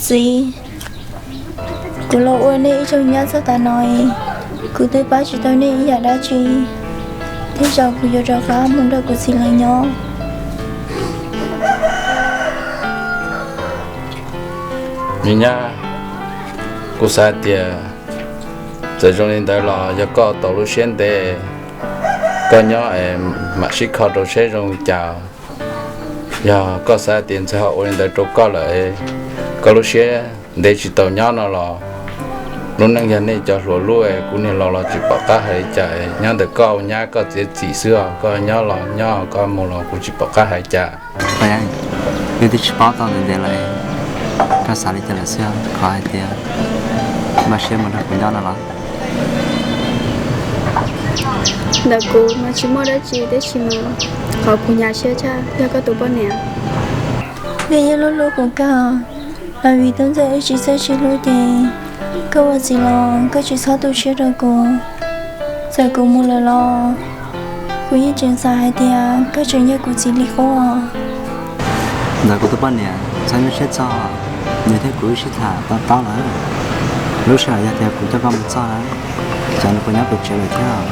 Txiv, kuv los ua nej ib zaug nyab txog tav no, kuv twb pab tsis tau nej ib yam dab tsi, tej zaum kuv yuav rov qab mus nrog kuv txiv lawv nyob. Me nyab, kuv xav tias txawm zoo li ntawd los yog koj tau lub siab ntev, koj nyob es mam sib kho rau seb zoo li cas. Yog koj xav tias ntxhais ho ua li ntawd rau koj lawm, koj lub siab ntev tsis tau nyob no los, lub neej yog nej cov hluas lub, kuv niag laus los tsis pom qab hais li cas. Nyob ntawm koj ua nyab koj txiav txim xwb os, koj nyob los nyob, koj mus los kuv tsis pom qab hais li cas. Nws twb tsis paub tau ntev ntev lawm, koj xav li cas lawm xwb, qhov hais tias npaj siab mus nrog kuv nyob no los? Ntawm kuv mas tsis muaj dab tsi, tiam sis mas qhov kuv nyuaj siab tshaj yog koj tus poj niam. Nws yeej hlub hlub kuv kawg, los vim tub ntxawg wb tsis txawj sib hlub ces koj ua txiv los koj tsis txhob tu siab rau kuv. Txawm kuv mus lawm los kuv yeej tseem xav hais tias koj tseem yog kuv txiv li qub. Ntawm kuv tus poj niam txhob nyuaj siab txog, nws thiab kuv wb sib tham to taub lawm. Lub sij hawm yog tias kuv coj koj mus txog na, ces nws puas nyob pem tsev lawm thiab?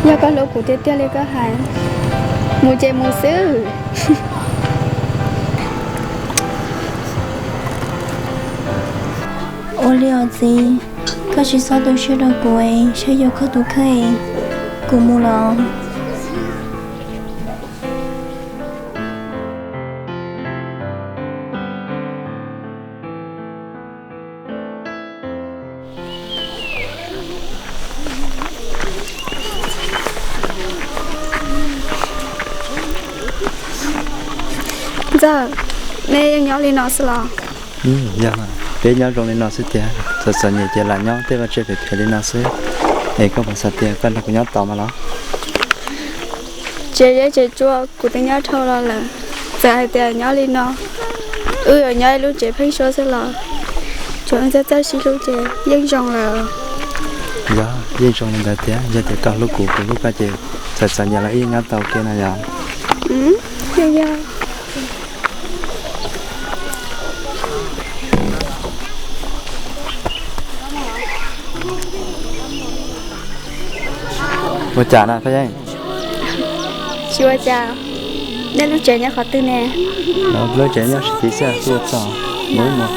Yog koj hlub kuv tiag tiag li koj hais, mus ces mus xwb. Ua li os txiv, koj tsis txhob tu siab rau kuv, saib yuav koj tus kheej, kuv mus los. Ntxawg, nej yeej nyob li no xwb los? Yog, peb nyob zoo li no xwb tiag, txom txom nyem ces lam nyob tej vaj tse phem phem li no xwb. Es koj puas xav tias koj nrog kuv nyob tau mas los? Tsev zeb tsev tsuas kuv twb nyob dhau los lawm, txawm hais tias nyob li no, wb yuav nyob ib lub tsev pheeb suab xwb los tsuas txawj txawj sib hlub ces yeej zoo lawm. Yog, yeej zoo li ntawd tiag, yog tias koj hlub kuv, kuv hlub koj ces txawm txom nyem los wb yeej nyob tau kiag no yog. Ua cas na Paj Yeeb? Tsis ua cas. Nej lub tsev nyob qhov twg ne? Lub tsev nyob sab tid xwb, kuv txog mus ib mus.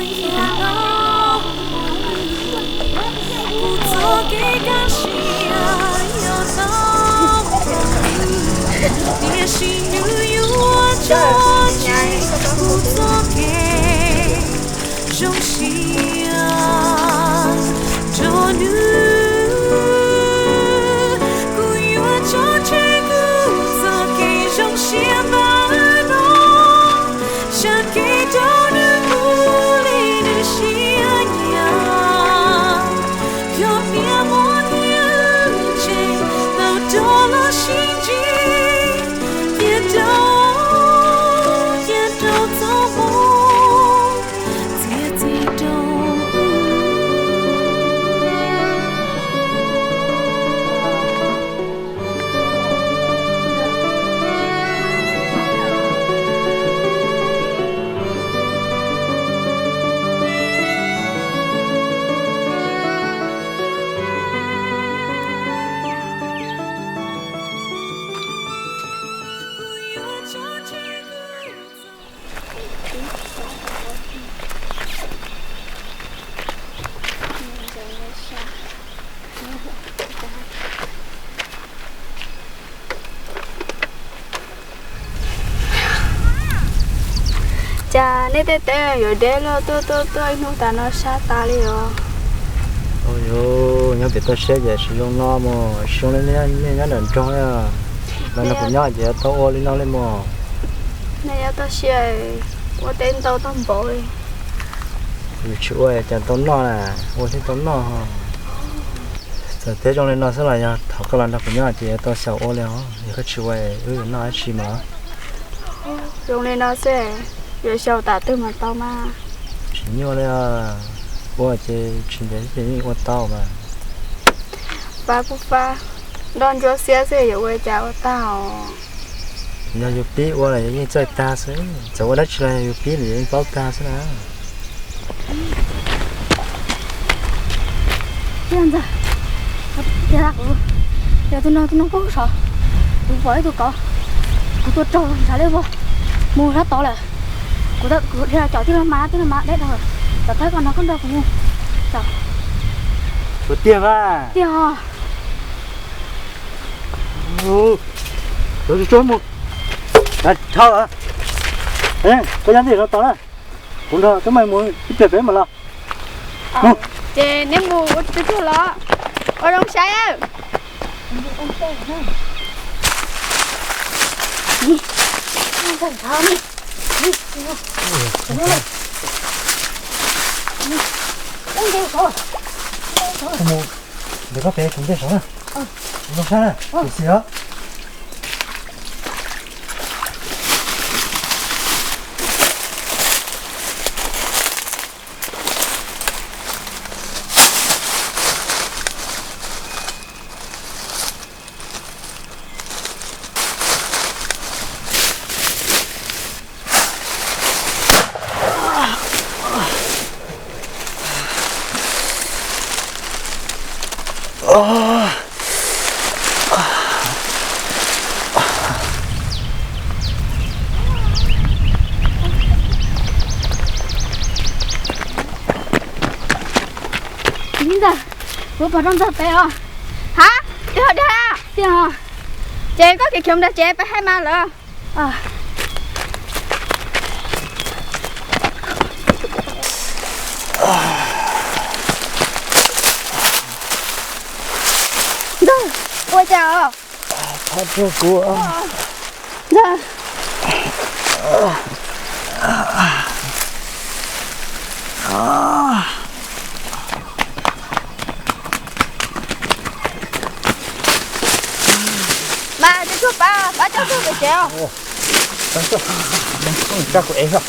Zoo siab rau nws, kuv yuav tso tseg kuv txoj kev zoo siab npaj no, sam kev rau nws mus li nws siab nyiam. Yog niam muaj tiag tseem tau rov los sib ntsib, cia rau, cia rau txoj hmoov txiav txim rau. Cas nej tej teb yuav deb luaj, tuaj tuaj tuaj ib hnub tas no sab tas li os. Ua yus nyob pem toj siab ces tsis zoo no mog, tsis zoo li nej nyob nram nroog. Los nrog kuv nyob ces tau ua li no li mog. Nej nyob toj siab ua teb ntau toj npaum li. Yus tsis ua cas tau noj na, ua thiaj tau noj. Txawm teb zoo li no xwb los yog thaum koj los nrog kuv nyob ces yuav tau xyaum ua li os, yog koj tsis ua wb yuav noj dab tsi mas. Zoo li no xwb, yuav xyaum tam twg mas tau mas. Tsis nyuaj li, ua ces tsis ntev ces yeej ua tau mas. Fab kuj fab, nroj ntsuab xiab xwb yuav ua cas ua tau. Yog yus pib ua los yus yeej txawj tag xwb, txawm ua dab tsi los yog yus pib los yus yeej paub tag xwb na. Tiag ntag, tiag kuv, yog tus no tus no kub sav, kuv pom ib tug kauv, kuv tua raug ntshav li vog, mus sab tod lawm. Kuv, kuv dhia cov tij laug mas tij laug mas deb dhau, cov thawb koj no koj nrog kuv mus. Tiag mas. Tiag os. Tsuag tsuag mus. Dhau, koj yog ntej no tos na, kuv nrog koj maj mus ib pliag peb mam los. Ces neb mus ua tsuag tsuag los, ua zoo saib. Mus ntawm koj pem kuv ntej saud na. Ua zoo saib na, kuv xim os. Ntag, kuv pom rau ntawm pem os. Hab, twb ho dag tiag os. Ces koj kev khiav mus nrag tsev peb hais mas lawm. Ntag, ua cas os? Thov txog kuv. Ntag. Mas tsuag tsuag pab, pab coj tsuag pem tsev os. Tsuag, kuv ev xwb.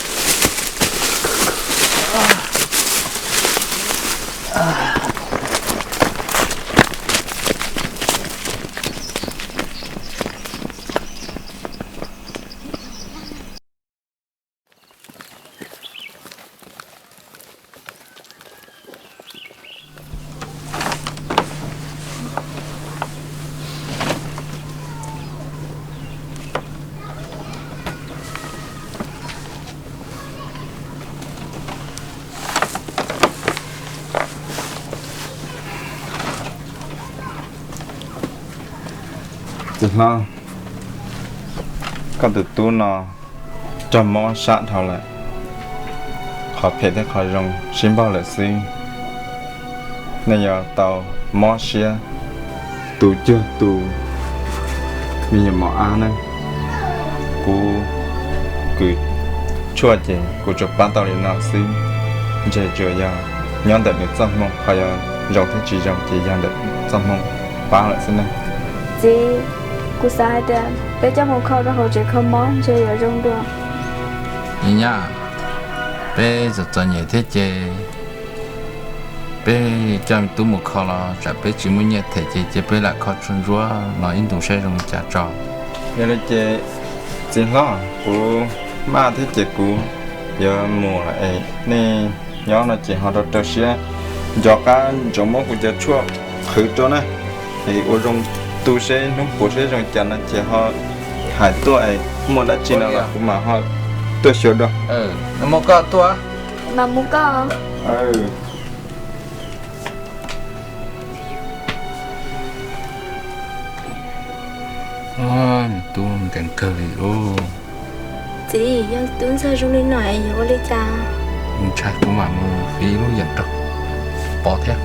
Txiv hlob, koj tus tub no cog mob sab dhau lawm, qhov phem thiab qhov zoo sib npaug lawm xwb. Nej yuav tau mob siab tu cuag tus me nyuam mos ab na. Kuv kws tshuaj ces kuv tsuas pab tau li no xwb, ntshe tsuas yog nyob ntawm nws txoj hmoo, qhov yuav zoo thiab tsis zoo ces yog ntawm txoj hmoo pab lawm xwb ne. Txiv, kuv xav hais tias peb coj mus kho rau hauv tsev kho mob ntshe yuav zoo dua. Nyab, peb txom txom nyem thiab ces peb coj tub mus kho los tsam peb tsis muaj nyiaj them ces cia peb lam kho tshuaj ntsuab no ib ntus saib zoo li cas tso. Yog li ces txiv hlob, kuv maj thiab ces kuv yuav mus lawm es nej nyob no ces ho rau rau siab, nco qab ntsoov muab kuv cov tshuaj qhwv rau na, es ua zoo tu seb hnub puas seb zoo cas no ces ho hais tuaj es muaj dab tsi no los kuv mam ho tuaj xyuas dua. Mas mus koj. Nws tub nkees kawg li lauj. Txiv, yog tub ntxawg zoo li no es yuav ua li cas? Ntshai kuv mam mus fiv ib lub yeem rau pov thiab.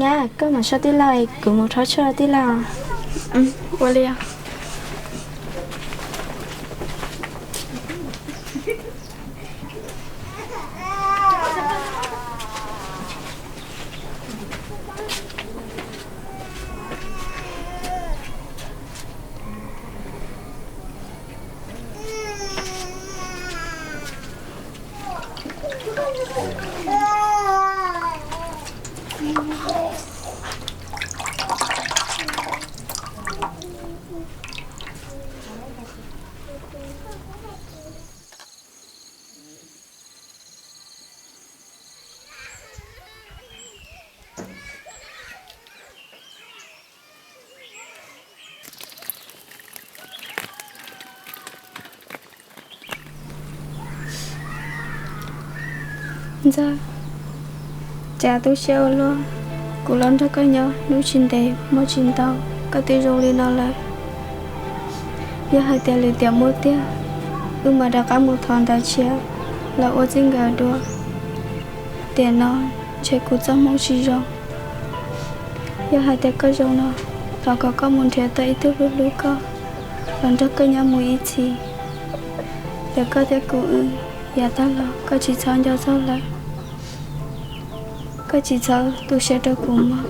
Nyab, koj mam soj tij laug, kuv mus rhaub tshuaj tij laug. Ua li os. Ntxawg, cas tu siab ua luaj, kuv los nrog koj nyob hnub tsis ntev hmo tsis ntau, koj twb zoo li no lawm. Yog hais tias lwm tiam muaj tiag, wb mam rov qab mus thov ntawv tshiab los ua txij nkawm dua. Tiam no ntshe kuv txoj hmoo tsis zoo. Yog hais tias koj zoo no, thov kom koj mus nrhiav tau ib tug hlub hlub koj los nrog koj nyob mus ib txhis. Yog koj thiab kuv wb yav tag los koj tsis txhob nco txog lawm. Koj tsis txhob tu siab rau kuv mog.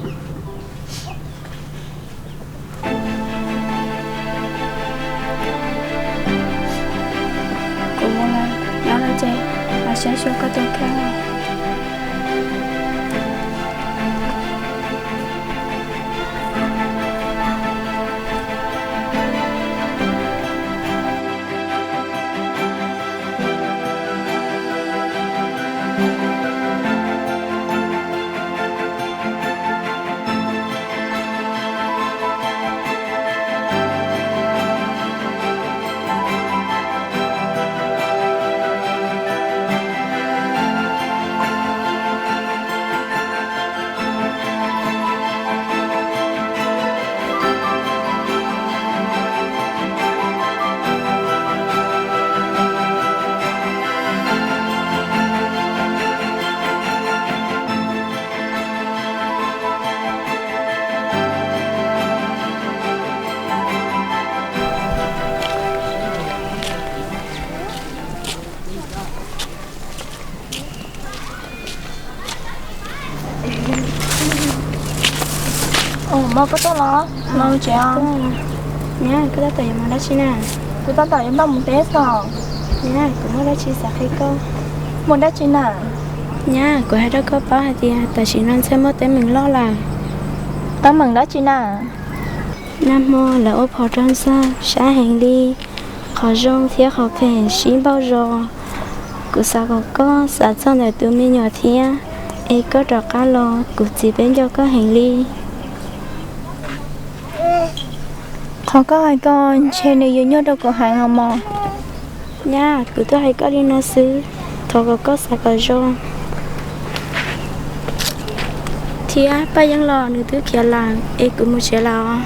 Kuv mus lawm, nyob no ces mam saib xyuas koj tus kheej. Mog, koj tuaj los? Los tsev os. Nyab, koj tab tom yuav mus dab tsi na? Kuv tab tom yuav npaj mus teb xwb. Nyab, kuv muaj dab tsi xav qhia koj. Muaj dab tsi na? Nyab, kuv hais rau koj paub hais tias tam sim no Ntxawg muaj teeb meem loj lawm. Teeb meem dab tsi na? Nag hmo lawv ua phom rau Ntxawg sab heev li, qhov zoo thiab qhov phem sib npaug zos. Kuv xav kom koj xav txog ntawm tus me nyuam thiab, es koj rov qab los kuv txiv peb nco koj heev li. Qhov koj hais ko ntshe nws yus nyuaj rau kuv heev os mog. Nyab, kuv twb hais koj li no xwb, thov kom koj xav kom zoo. Thiab Paj Yeeb los nws twb khiav lawm es kuv mus tsev lawm os.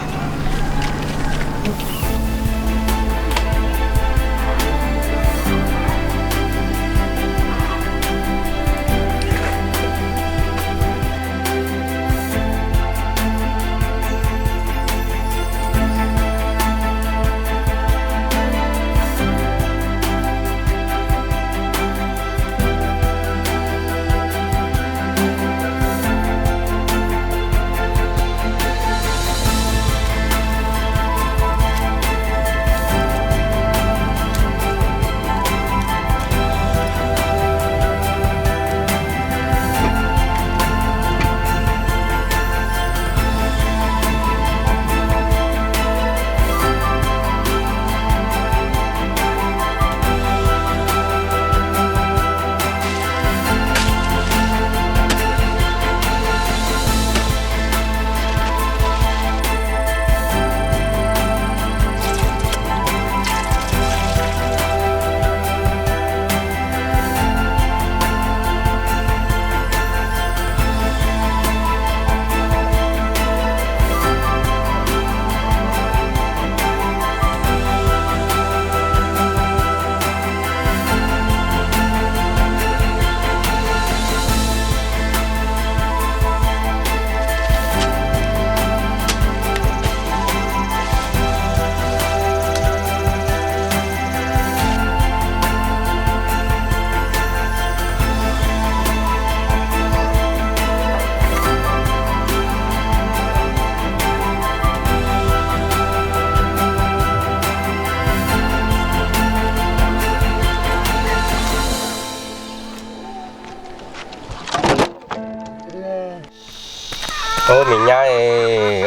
Ua me nyab,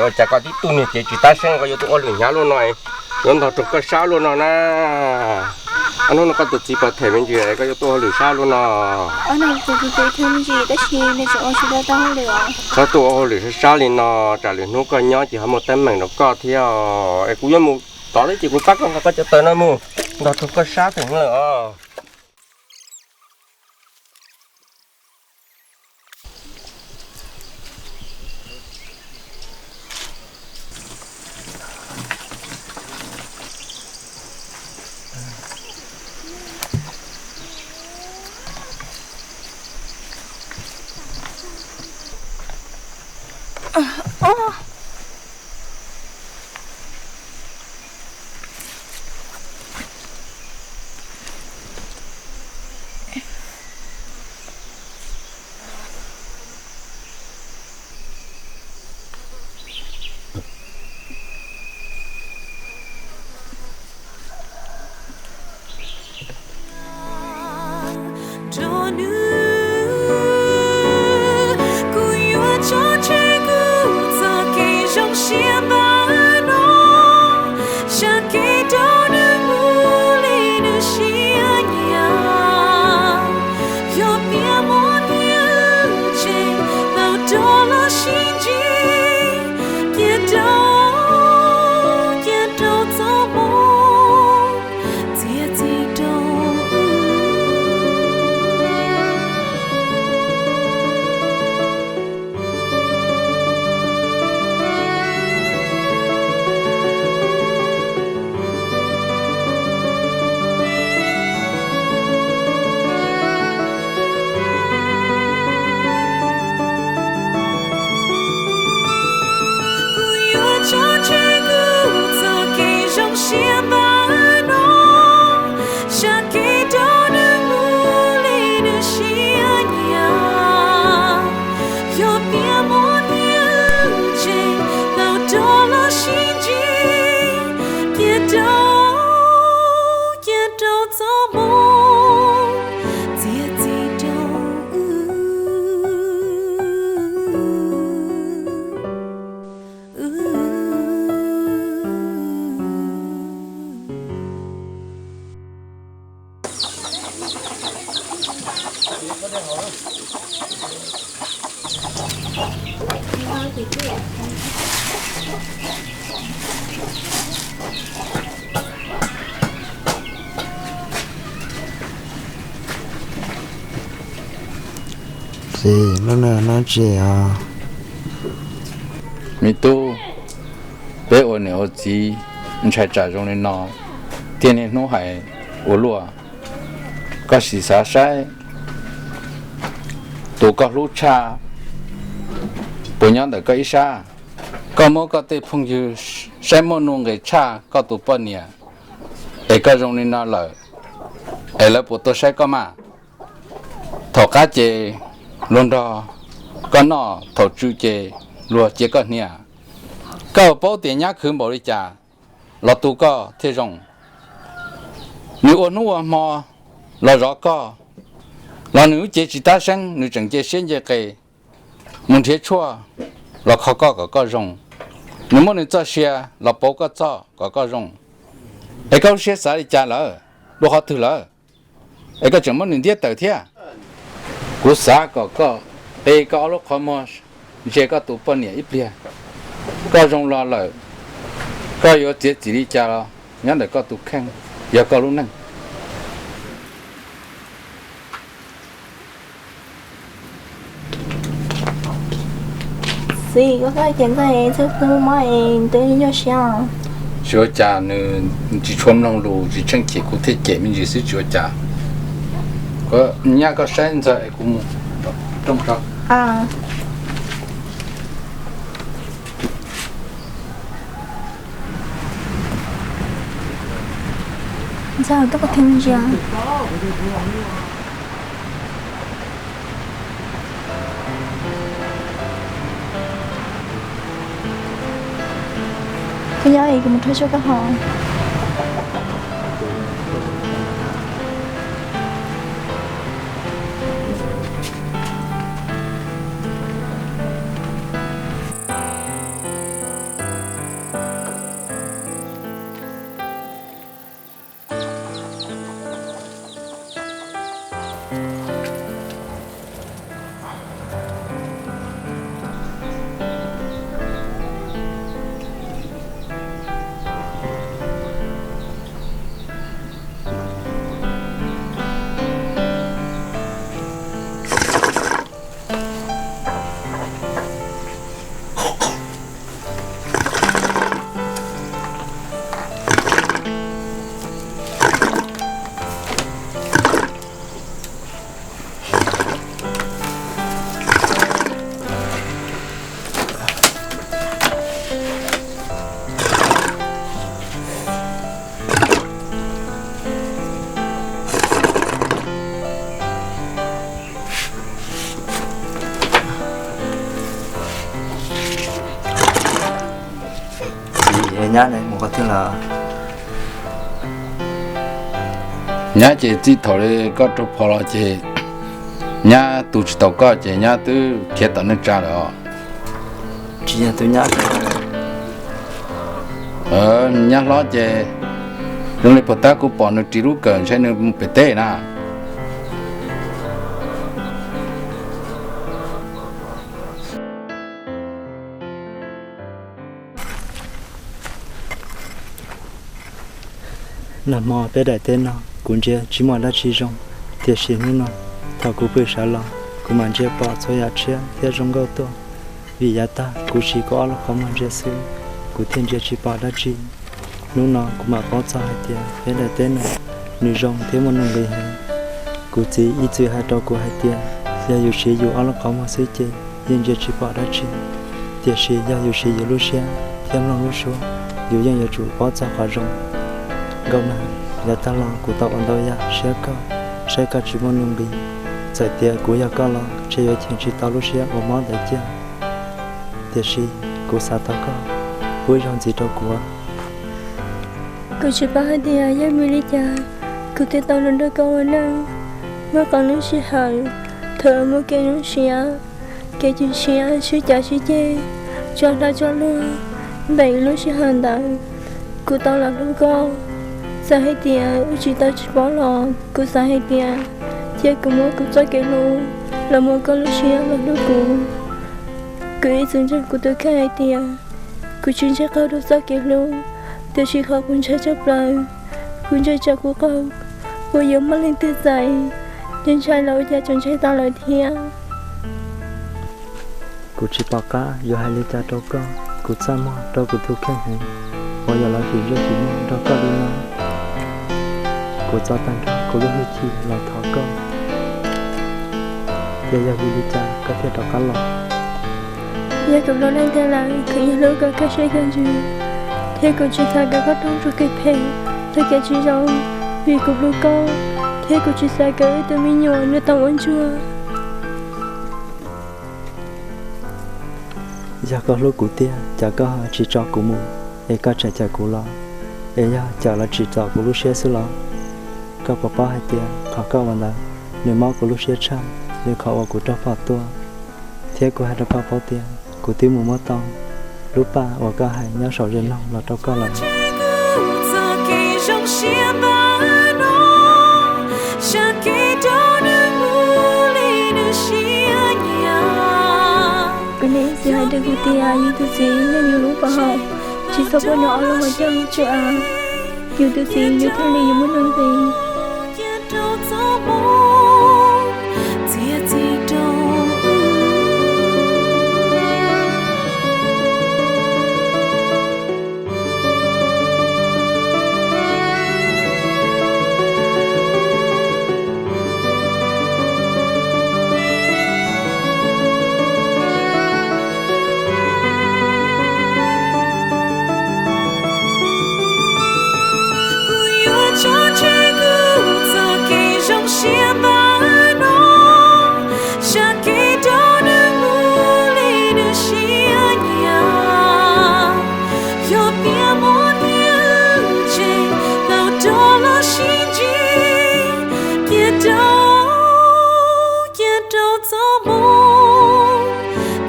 ua cas koj tib tug niag cev tsis tab seeb koj yuav tuaj ua lwm hnyav luaj no, yuav ntog rau koj sab luaj no na? Ob hnub no koj tus txiv pom them me ntsis koj yuav tuaj ua lwm sab luaj no. Txhob tuaj ua hauj lwm sab sab li no, tsam lwm hnub koj nyob ces ho muaj teeb meem rau koj thiab. Es kuv yuav mus tod thiab ces kuv pab koj nqa koj cov taws no mus ntog rau koj sab theem lawm os. Nrog nws, kuv yuav tso tseg kuv txoj kev zoo siab npaj no, sab kev rau nws mus li nws siab nyiam. Yog tias muaj tiag tseem tau rov los sib ntsib, cia rau, cia rau txoj hmoo txiav txim rau. Kuv yuav tso tseg kuv txoj kev zoo siab npaj no, sab kev rau nws mus li nws siab nyiam. Yog tias muaj tiag tseem tau rov los sib ntsib, cia rau, cia rau txoj hmoo txiav txim rau. Ces lub neej no tsis os. Me tub, peb ua niam ua txiv ntshai tsam zoo li no, thiaj niaj hnub hais ua luaj. Koj sim xav saib, tus koj hlub tshaj puas nyob ntawm koj ib sab? Koj muab koj tej phooj ywg saib muaj nuj nqis tshaj koj tus poj niam, es koj zoo li no lawm, es lawv puas tuaj saib koj mas? Thaum qab ces luag nrog koj noj, thaum tsw ces luag cia koj hnia. Koj paub tias nyab khwv npaum li cas los tu koj thiaj zoo. Nws ua hnub ua hmo los zov koj, los nws lub cev tsis tab seeb, nws tseem nce siab nce qe mus nrhiav tshuaj los kho koj kom koj zoo. Nws muab nws txoj sia los pauv koj txoj kom koj zoo. Es koj lub siab xav li cas lawm, dua qhov twg lawm, es koj tseem muab nws ntiab tawm thiab? Kuv xav kom koj qi koj ob lub qhov muag ntsia koj tus poj niam ib pliag. Koj zoo los lawm, koj yuav txiav txim li cas los nyob ntawm koj tus kheej, yog koj lub neej. Txiv, koj ces ntxawg txhawj kua muag es twb nyuaj siab. Tsis ua cas, nws tsis tshua mloog lus, tsis tsheej chim, kuv thiaj cem me ntsis xwb, tsis ua cas. Nyab, koj saib ntxawg es kuv mus rooj tso. Ntxawg, tuaj kuv thiaj ntsia. Koj nyob es kuv mus rhaub tshuaj koj haus. Nyab ne, mus qhov twg lawm? Nyab ces txij thaum li koj rau phom los ces nyab tu tsis tau koj ces nyab twb khiav tom neej tsa lawm os. Tsis yog tus nyab, nyab hlob ces zoo li puag ta kuv pom nws ris lub kawm ntshai nws mus pem teb na. Nag hmo peb daim teb no kuv ntsia tsis muaj dab tsi zoo, tiam sis hnub no thaum kuv pw sawv los kuv mam ntsia pom txhua yam tshiab thiab zoo nkauj tuaj. Vim yav tag kuv siv kuv ob lub qhov muag ntsia xwb, kuv thiaj ntsia tsis pom dab tsi. Hnub no kuv mam paub txog hais tias peb daim teb no nws zoo thiab muaj nuj nqis heev. Kuv txiv ib txwm hais rau kuv hais tias yog yus siv yus ob lub qhov muag xwb ces yeej ntsia tsis pom dab tsi, tiam sis yog yus siv yus lub siab thiab mloog lub suab, yus yeej yuav tsum paub txog qhov zoo. Nkauj Nag, yav tag los kuv tau ua ntau yam siab koj, saib koj tsis muaj nuj nqis. Txawm tias kuv yog koj los ntshe yuav cheem tsis tau lub siab uas mob ntawd cia. Tiam sis kuv xav thov koj pub ib zaug ntxiv rau kuv. Kuv tsis paub hais tias yog vim li cas kuv thiaj tau los nrog koj ua neej. Muaj qee lub sij hawm thaum muaj kev zoo siab, kev chim siab sib cav sib ceg, tso dag tso luag, ntev lub sij hawm ntawd kuv tau los hlub koj. Txawm hais tias wb tsis tau tsis paub los kuv xav hais tias cia kuv muab kuv txoj kev hlub los muab koj lub siab los hlub kuv. Kuv ib txwm ntseeg kuv tus kheej hais tias kuv tsis ntseeg qaug rau txoj kev hlub, tiam sis qhov kuv ntshai tshaj plaws, kuv ntshai tsam kuv qaug, kuv yuav muaj leej twg txais, ntshai ntshai los ua cas tseem ntshai tas lawm thiab. Kuv tsis pom qab yuav hais li cas rau koj, kuv txaj muag rau kuv tus kheej heev uas yuav los sim zej sim muag nrog koj li no. Kuv txo tag nrho kuv lub hwj chim los thov koj, ces yog vim li cas koj thiaj rov qab los? Yog kuv hlub leej twg lawm, kuv yeej hlub kom kaj siab kaj ntsws, thiab kuv tsis xav kom koj raug txoj kev phem, txoj kev tsis zoo, vim kuv hlub koj, thiab kuv tsis xav kom wb tus me nyuam nws tau ua ntsuag. Yog koj hlub kuv tiag, cas koj tsis tso kuv mus, es koj tseem caum kuv los? Es yog caum los tsim txom kuv lub siab xwb los? Koj puas paub hais tias qhov koj ua ntawd nws mob kuv lub siab tshaj li qhov uas kuv raug phom tua, thiab kuv hais rau koj paub tias kuv twb mus muab tau lub paj uas koj hais nyob saum ze noog los rau koj lawm. Kuv niam ib txwm hais rau kuv tias yus tus txiv yog yus lub pov haum, tsis txhob pub nws ob lub hauv caug tsw av, yus tus txiv yus thiaj li yuav muaj nuj nqis. Kuv yuav tso tseg kuv txoj kev zoo siab npawg no, sab kev rau nws mus li nws siab nyiam. Yog tias muaj tiag tseem tau rov los sib ntsib, cia rau, cia rau txoj moo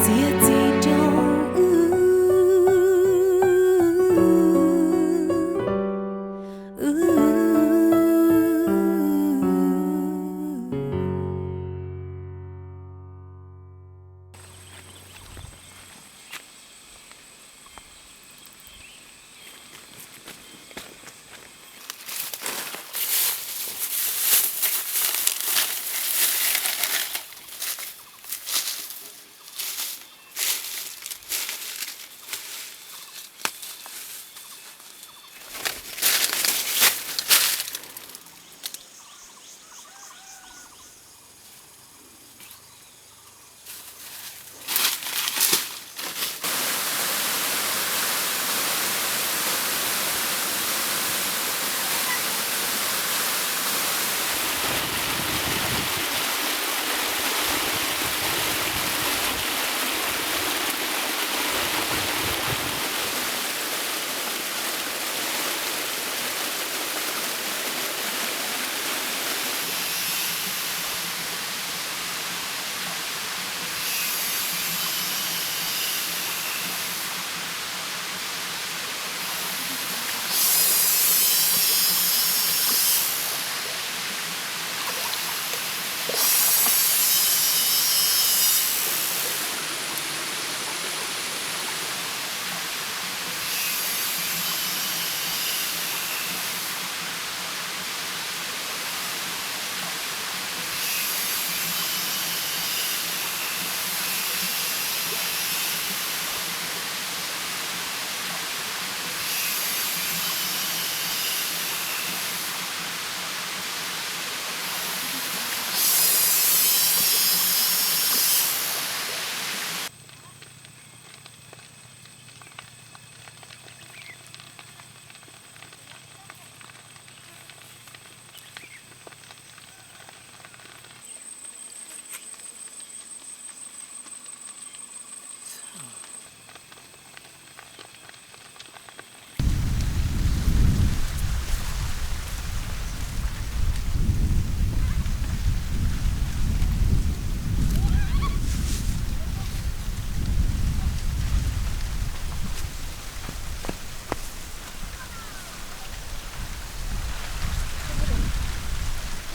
txiav txim rau wb.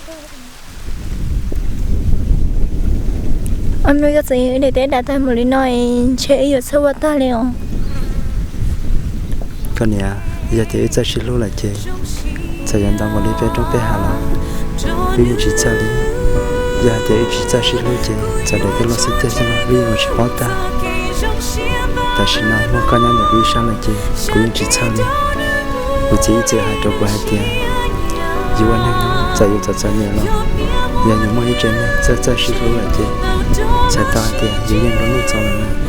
Ua, yog txawm wb daim teb dam tag mus li no es ntshe wb yuav txhawj ua tag li os. Koj niam, yog tias wb txawj sib hlub lawm ces txawm yuav nto npaum li peb roob peb hav los wb yeej tsis txhawj li. Yog hais tias wb tsis txawj sib hlub ces txawm daim teb loj xwb tiag xwb los wb yeej ua tsis paub tag. Tam sim no muaj koj nyob ntawm kuv ib sab lawm ces kuv yeej tsis txhawj li. Kuv txiv ib txwm hais rau kuv hais tias yus ua neeg txawm yus txom txom nyem los yog yus muaj ib tsev neeg txawj txawj sib hlub lawm ces txhais tau hais tias yus yeej nplua nuj txaus lawm na.